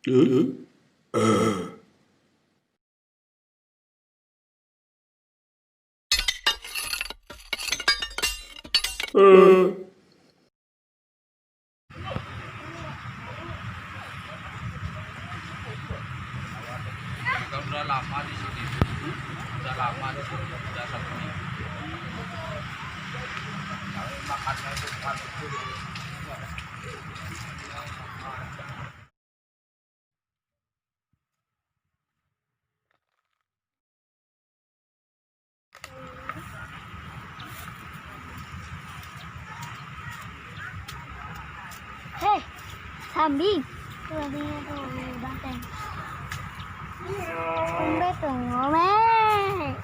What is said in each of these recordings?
Udah lama di sini, udah lama di sini, udah 1 minggu. Makannya itu panas dulu. Hei, kambing. Kambingnya tuh banteng. Umbe tuh ngomel.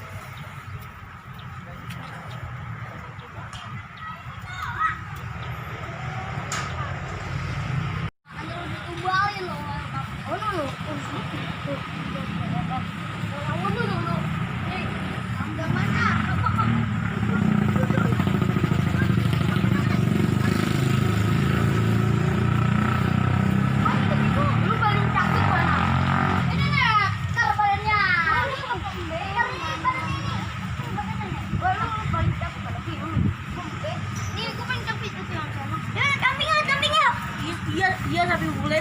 Iya sapi bule.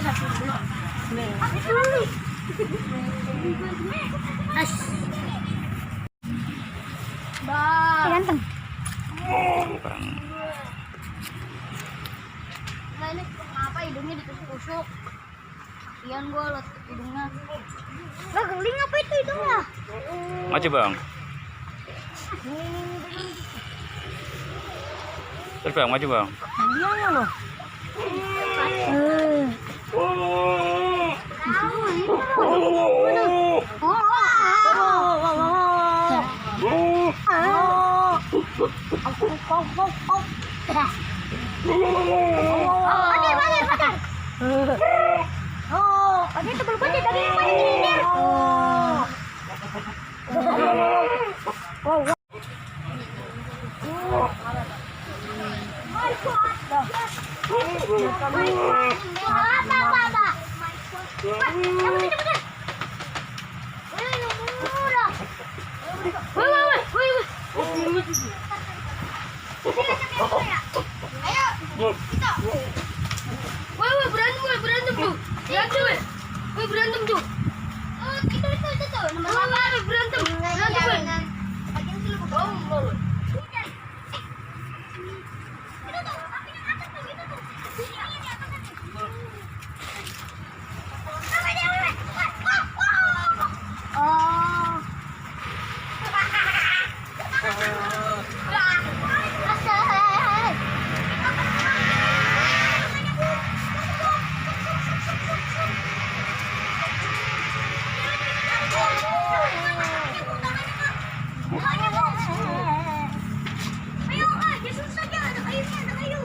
As. Ganteng. Nah ini kenapa hidungnya ditusuk-tusuk? Kasian gue liat hidungnya. Lah geling apa itu hidungnya? Maju bang. Terus bang, maju bang. Dia loh. Ada tebel banget tadi yang paling nyindir. Berantem tuh. Itu nomor 8 berantem. Ayo, susah ya, ada kayu.